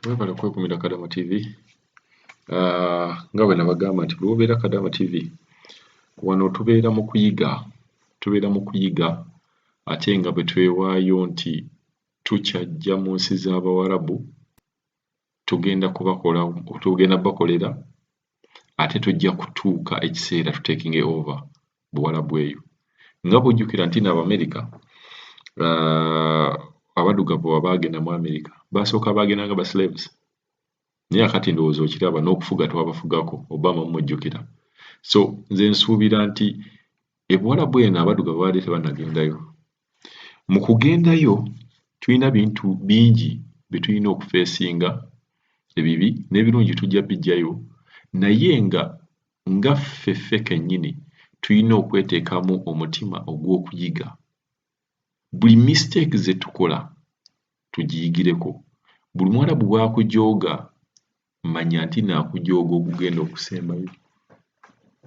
Webale kwekumira Kadama TV. Nga bwe nabagamba nti buli wobeera Kadama TV wano tubeera mu kuyiga, tubeera mu kuyiga ate nga bwe twewaayo nti tukyajja mu nsi z'Abawarabu tugenda kubakola tugenda bakolera ate tujja kutuuka ekiseera tutekinge over Buwarabu eyo. Nga bw'ojjukira nti no Abamerika abaddugavu bwe baagenda mu Amerika baasooka baagenda nga ba slaves naye akati ndowooza okiraba n'okufuga twabafugako Obama mumujjukira. So nze nsuubira nti e Buwarabu eno abaddugavu babadde tebannagendayo. Mu kugendayo tulina bintu bingi bye tulina okufeesinga ebibi n'ebirungi tujja biggyayo naye nga nga ffe ffe kennyini tulina okweteekamu omutima ogw'okuyiga. Buli mistake ze tukola tugiyigireko. Buli Muwarabu bw'akujooga manya nti nno akujooga ogugenda okusembayo.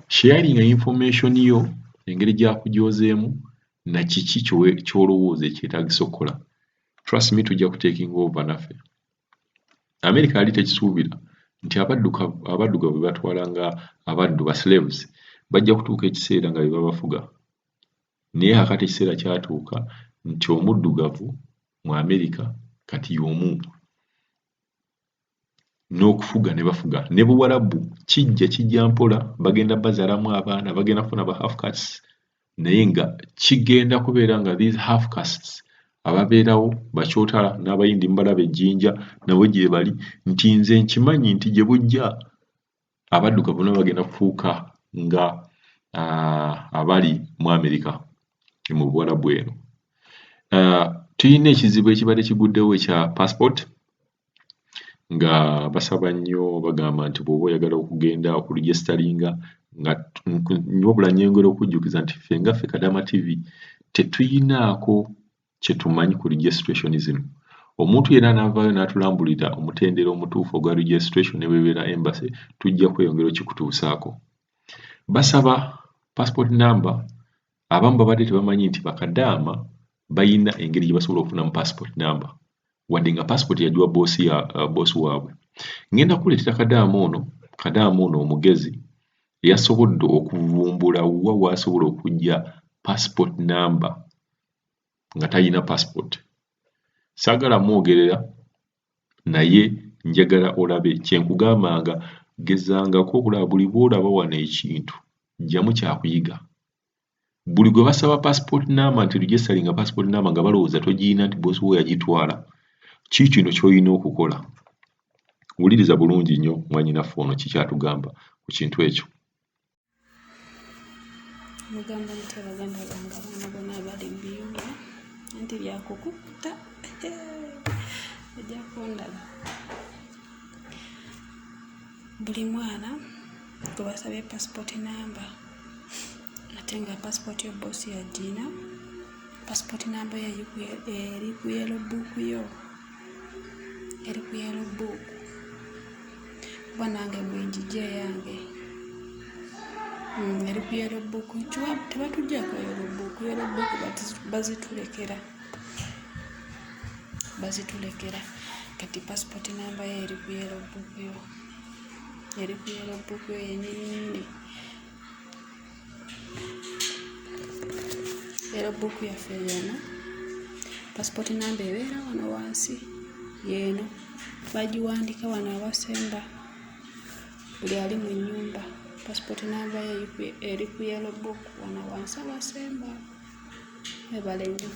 Sharinga information yo engeri gy'akujoozeemu na kiki ky'olowooza ekyetaagisa okukola. Trust me tujja kutekinga over naffe. America yali tekisuubira nti abaddugavu be batwala nga abaddu ba slaves bajja kutuuka ekiseera nga be babafuga. Naye kaakati ekiseera kyatuuka nti omuddugavu mu America kati y'omu n'okufuga ne bafuga. Ne Buwarabu kijja kijja mpola bagenda bazaalamu abaana bagenda kufuna ba half castes naye nga kigenda kubeera nga these half castes ababeerawo bakyotala n'abayindi mubalaba e Jinja nabo gyebali nti nze nkimanyi nti gye bujja abaddugavu nabo bagenda kufuuka nga abali mu Amerika mu Buwarabu eno. Tulina ekizibu ekibadde kiguddewo ekya passport nga basaba nnyo bagamba nti bw'oba oyagala okugenda okuregisteringa nga wabula nnyongera okujjukiza nti ffe nga ffe Kadama TV tetuyinaako kye tumanyi ku registration zino. Omuntu yenna anaavaayo n'atulambulira omutendera omutuufu ogwa registration ne bw'ebeera embassy tujja kweyongera okikutuusaako. Basaba passport number, abamu babadde tebamanyi nti bakadaama bayina engeri gye basobola okufunamu passport number wadde nga passport yagiwa bboosi ya bboosi waabwe. Ŋŋenda kukuleetera kadaama ono, kadaama ono omugezi eyasobodde okuvumbula wa w'asobola okuggya passport number nga talina passport. Saagala mwogerera naye njagala olabe kye nkugambanga gezangako okulaba buli lw'olaba wano ekintu ggyamu kyakuyiga. Buli gwe basaba passport number nti registeringa passport number nga balowooza togiyina nti bboosi wo yagitwala, kiikino ky'olina okukola. Wuliriza bulungi nnyo mwannyinaffe ono ki ky'atugamba ku kintu ekyo. Mugamba mutya baganda bange abaana bona abali mu biyumba anti byakukukuta ojja kundaba buli mwana gwe basabye passport number ate nga passport yo boss yagiina passport number yo eri ku yellow book yo eri ku yellow book kuba nange bwenjija eyange eri ku yellow book tebatujjako yellow book yellow book bazitulekera bazitulekera kati passport number yo eri ku yellow book yo eri ku yellow book yo yennyini Yellow book yaffe yeeno. Passport number ebeera wano wansi yeeno. Bagiwandika wano awasemba buli ali mu nnyumba. Passport number ye eri ku yellow book wano wansi awasemba. Mwebale nnyo.